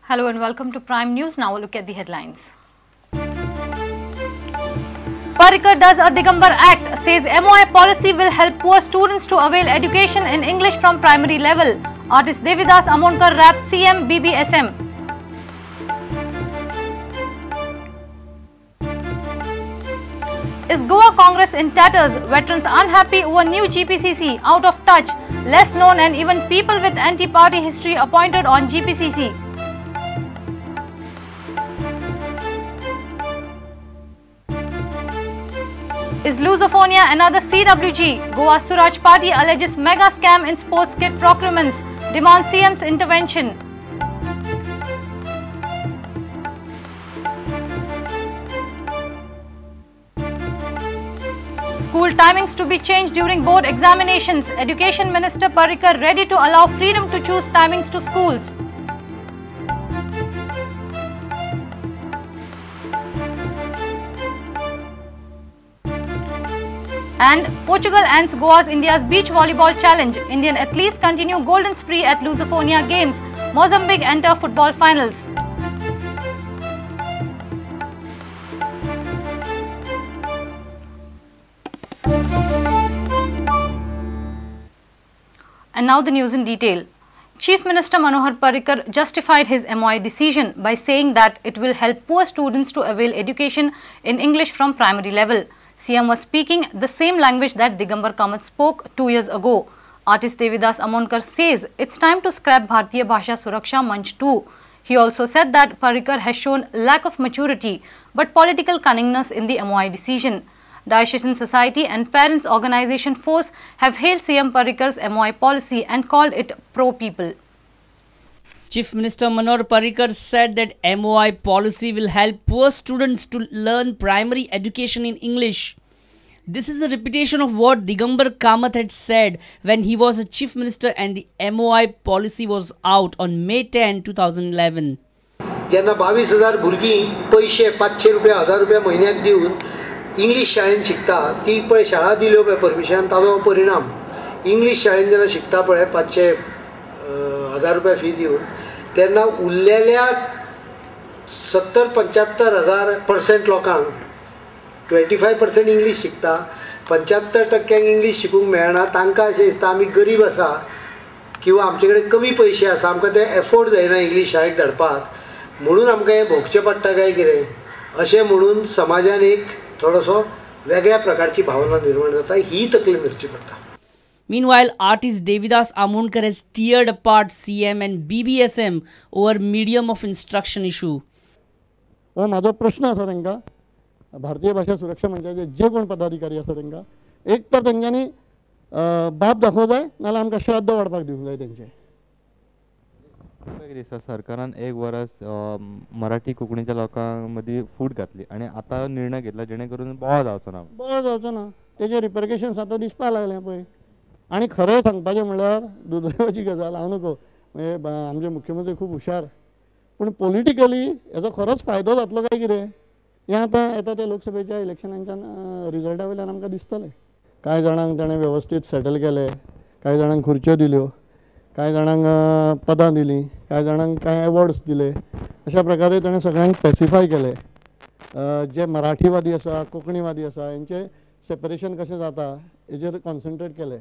Hello and welcome to Prime News. Now a look at the headlines. Parrikar does a Digambar Act, says MOI policy will help poor students to avail education in English from primary level. Artist Devidas Amonkar raps CM BBSM. Is Goa Congress in tatters? Veterans unhappy over new GPCC, out of touch, less known and even people with anti-party history appointed on GPCC. Is Lusofonia another CWG? Goa Suraj Party alleges mega scam in sports kit procurements, demands CM's intervention. School timings to be changed during board examinations. Education Minister Parrikar ready to allow freedom to choose timings to schools. And Portugal ends Goa's India's beach volleyball challenge. Indian athletes continue golden spree at Lusofonia Games. Mozambique enter football finals. And now the news in detail. Chief Minister Manohar Parrikar justified his MOI decision by saying that it will help poor students to avail education in English from primary level. CM was speaking the same language that Digambar Kamat spoke 2 years ago. Artist Devidas Amonkar says it's time to scrap Bharatiya Bhasha Suraksha Manch too. He also said that Parrikar has shown lack of maturity but political cunningness in the MOI decision. Diocesan Society and Parents Organization Force have hailed CM Parrikar's MOI policy and called it pro-people. Chief Minister Manohar Parrikar said that MOI policy will help poor students to learn primary education in English. This is a repetition of what Digambar Kamat had said when he was a Chief Minister and the MOI policy was out on May 10, 2011. जेन्ना 22,000 भुरगीं पयशे 500 रुपया 1000 रुपया म्हयन्याक दिवन English शाळेन शिकता ती पळय शाळा दिल्यो पळय परमिशन ताजो परिणाम इंग्लीश शाळेन जेन्ना शिकता पळय 500 1000 रुपया फी दिवन तेन्ना उरलेल्या 70-75% लोकांक 25% इंग्लीश शिकता 75% इंग्लीश शिकूंक मेळना तांकां अशें दिसता आमी गरीब आसा किंवा आमचे कडेन कमी पयशे आसा आमकां ते एफोर्ड जायना इंग्लीश शाळेक धाडपाक म्हणून आमकां हें भोगचें पडटा काय कितें अशें म्हणून समाजान एक थोडोसो वेगळ्या प्रकारची भावना निर्माण जाता ही तकली धरची पडटा. Meanwhile, artist Devidas Amonkar has teared apart CM and BBSM over medium of instruction issue. हो म्हाजो प्रश्न आसा तांकां भारतीय भाशा सुरक्षा मंचाचे जे कोण पदाधिकारी आसा तांकां एक तर तेंच्यांनी बाप दाखोवंक जाय नाल्यार आमकां श्राद्ध वाडपाक दिवंक जाय तेंचें. दिसता सरकारान एक वरस मराठी कोंकणीच्या लोकां मदीं फूट घातली आनी आतां निर्णय घेतला जेणे करून बोवाळ जावचो ना. बोवाळ जावचो ना तेजे रिपरकेशन्स आतां दिसपाक लागले पळय. आनी खरें सांगपाचें म्हणल्यार दुर्दैवाची गजाल हांव नको म्हणजे आमचे मुख्यमंत्री खूब हुशार पूण पॉलिटिकली हेजो खरोच फायदो जातलो काय कितें हें आतां येता ते लोकसभेच्या इलेक्शनांच्यान रिजल्टा वयल्यान आमकां दिसतलें. कांय जाणांक ताणें वेवस्थीत सेटल केले, कांय जाणांक खुर्च्यो दिल्यो, कांय जाणांक पदां दिलीं, कांय जाणांक कांय एवॉर्ड्स दिले. अशा प्रकारे ताणें सगळ्यांक पॅसिफाय केले. जे मराठीवादी आसा कोंकणीवादी आसा हेंचें सेपरेशन कशें जाता हेजेर कॉन्सन्ट्रेट केलें.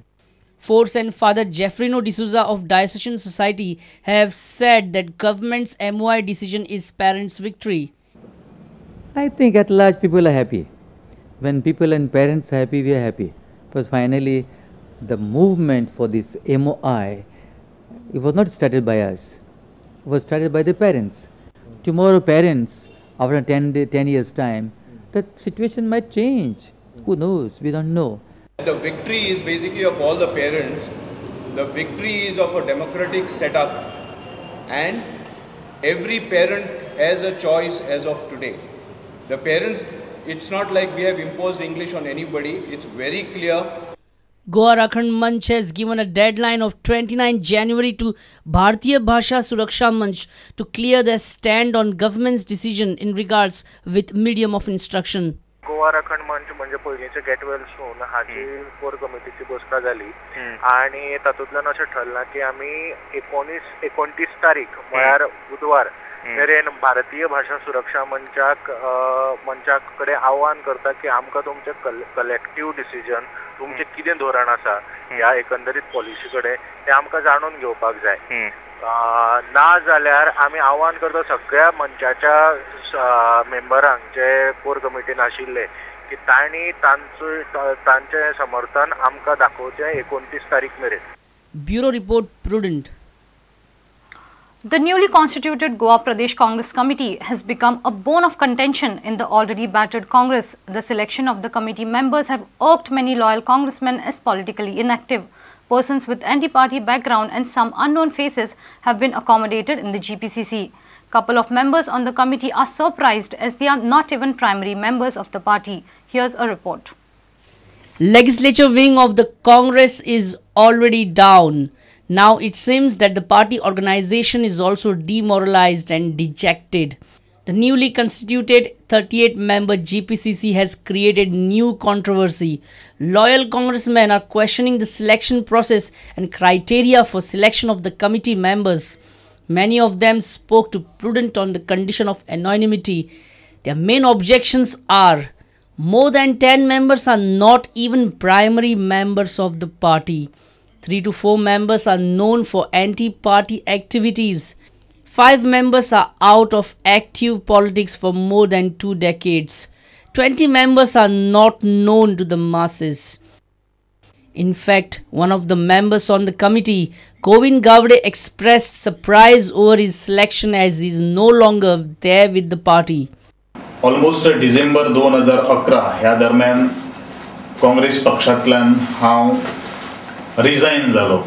Force and Father Jeffrino D'Souza of Diocesan Society have said that government's MOI decision is parents' victory. I think at large people are happy. When people and parents are happy, we are happy. Because finally the movement for this MOI, it was not started by us. It was started by the parents. Tomorrow parents, after 10 years time, the situation might change. Who knows? We don't know. The victory is basically of all the parents. The victory is of a democratic setup, and every parent has a choice as of today. The parents, it's not like we have imposed English on anybody. It's very clear. Goa Rakhan Manch has given a deadline of 29 January to Bharatiya Bhasha Suraksha Manch to clear their stand on government's decision in regards with medium of instruction. Goa Rakhan Manch म्हणजे पयलींचे get well soon हाची कोर कमिटीची बसका जाली आनी तातूंतल्यान अशें ठरलां की आमी 29 तारीख म्हळ्यार बुधवार मेरेन भारतीय भाशा सुरक्षा मंचाक मंचा कडेन आव्हान करता की आमकां तुमचें कलेक्टीव डिसिजन, तुमचें कितें धोरण आसा ह्या एकंदरीत पॉलिसी कडेन तें आमकां जाणून घेवपाक जाय. ना जाल्यार आमी आव्हान करता सगळ्या मंचाच्या मेंबरांक जे कोर कमिटीन आशिल्ले की तांणी तांचें समर्थन आमकां दाखोवचें 29 तारीख मेरेन. Bureau report, Prudent. The newly constituted Goa Pradesh Congress Committee has become a bone of contention in the already battered Congress. The selection of the committee members have irked many loyal congressmen as politically inactive. Persons with anti-party background and some unknown faces have been accommodated in the GPCC. Couple of members on the committee are surprised as they are not even primary members of the party. Here's a report. Legislature wing of the Congress is already down. Now it seems that the party organization is also demoralized and dejected. The newly constituted 38-member GPCC has created new controversy. Loyal congressmen are questioning the selection process and criteria for selection of the committee members. Many of them spoke to Prudent on the condition of anonymity. Their main objections are more than 10 members are not even primary members of the party. 3 to 4 members are known for anti-party activities. 5 members are out of active politics for more than 2 decades. 20 members are not known to the masses. In fact, one of the members on the committee, Govind Gawde, expressed surprise over his selection as he is no longer there with the party. Almost December 2011 ह्या दरम्यान काँग्रेस पक्षांतल्यान हांव resign जालो.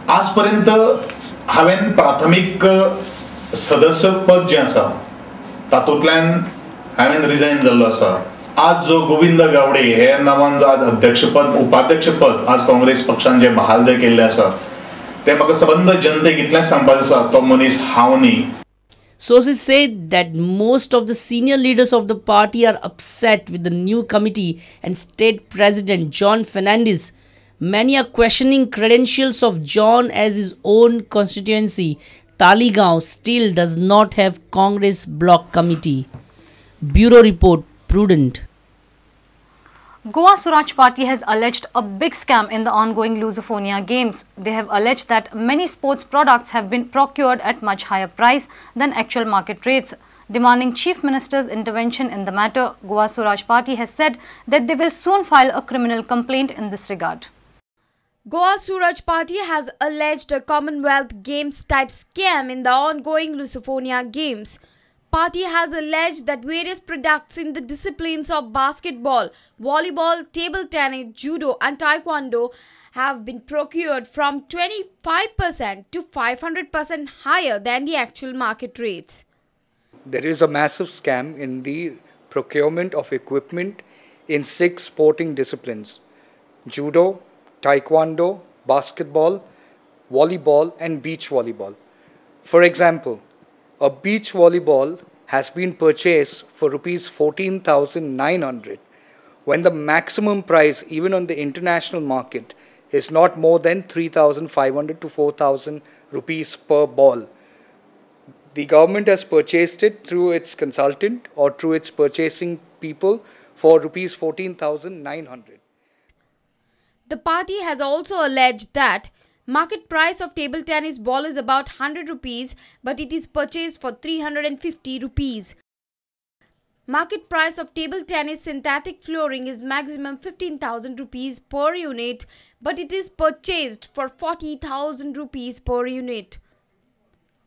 आजपर्यंत हांवें प्राथमीक सदस्यपद जें आसा तातूंतल्यान हांवें रिजायन जाल्लो आसा. आज जो गोविंद गावडे हे नांवान जो आज अध्यक्षपद उपाध्यक्षपद आज काँग्रेस पक्षान जें बहाल जें केल्लें आसा तें म्हाका सबंद जनतेक इतलेंच सांगपाचें आसा, तो मनीस हांव न्ही. Sources say that most of the senior leaders of the party are upset with the new committee and state president John Fernandes. Many are questioning credentials of John as his own constituency, Taligaon, still does not have Congress block committee. Bureau Report, Prudent. Goa Suraj Party has alleged a big scam in the ongoing Lusophonia Games. They have alleged that many sports products have been procured at much higher price than actual market rates. Demanding Chief Minister's intervention in the matter, Goa Suraj Party has said that they will soon file a criminal complaint in this regard. Goa Suraj Party has alleged a Commonwealth Games type scam in the ongoing Lusophonia Games. Party has alleged that various products in the disciplines of basketball, volleyball, table tennis, judo and taekwondo have been procured from 25% to 500% higher than the actual market rates. There is a massive scam in the procurement of equipment in 6 sporting disciplines: judo, taekwondo, basketball, volleyball and beach volleyball. For example, a beach volleyball has been purchased for rupees 14,900 when the maximum price even on the international market is not more than 3,500 to 4,000 rupees per ball. The government has purchased it through its consultant or through its purchasing people for rupees 14,900. The party has also alleged that market price of table tennis ball is about 100 rupees, but it is purchased for 350 rupees. Market price of table tennis synthetic flooring is maximum 15,000 rupees per unit, but it is purchased for 40,000 rupees per unit.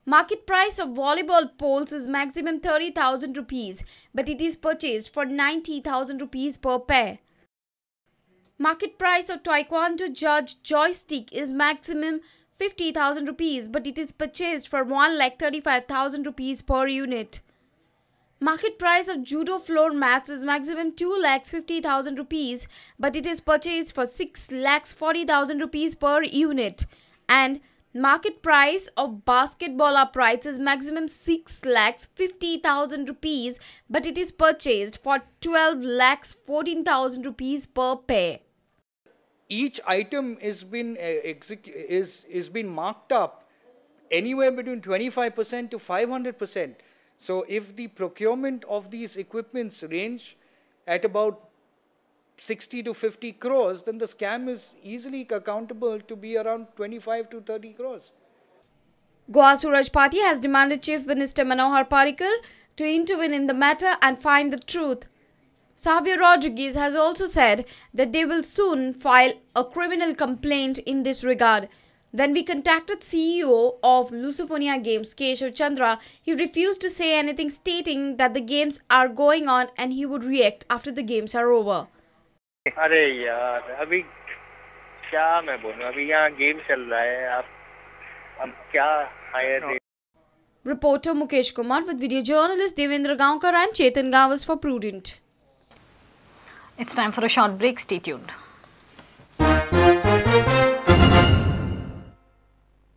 Market price of volleyball poles is maximum 30,000 rupees, but it is purchased for 90,000 rupees per pair. Market price of Taekwondo judge joystick is maximum 50,000 rupees, but it is purchased for 1,35,000 rupees per unit. Market price of judo floor mats is maximum 2,50,000 rupees, but it is purchased for 6,40,000 rupees per unit. And market price of basketball uprights is maximum 6,50,000 rupees, but it is purchased for 12,14,000 rupees per pair. Each item is been is been marked up anywhere between 25% to 500%. So if the procurement of these equipments range at about 60 to 50 crores, then the scam is easily accountable to be around 25 to 30 crores. Goa Suraj Party has demanded Chief Minister Manohar Parrikar to intervene in the matter and find the truth. Xavier Rodriguez has also said that they will soon file a criminal complaint in this regard. When we contacted CEO of Lusofonia Games, Keshav Chandra, he refused to say anything, stating that the games are going on and he would react after the games are over. अरे यार, अभी क्या मैं बोलूं, अभी यहाँ game चल रहा है, आप अब क्या higher. Reporter Mukesh Kumar with video journalist Devendra Gaonkar and Chetan Gawas for Prudent. It's time for a short break. Stay tuned.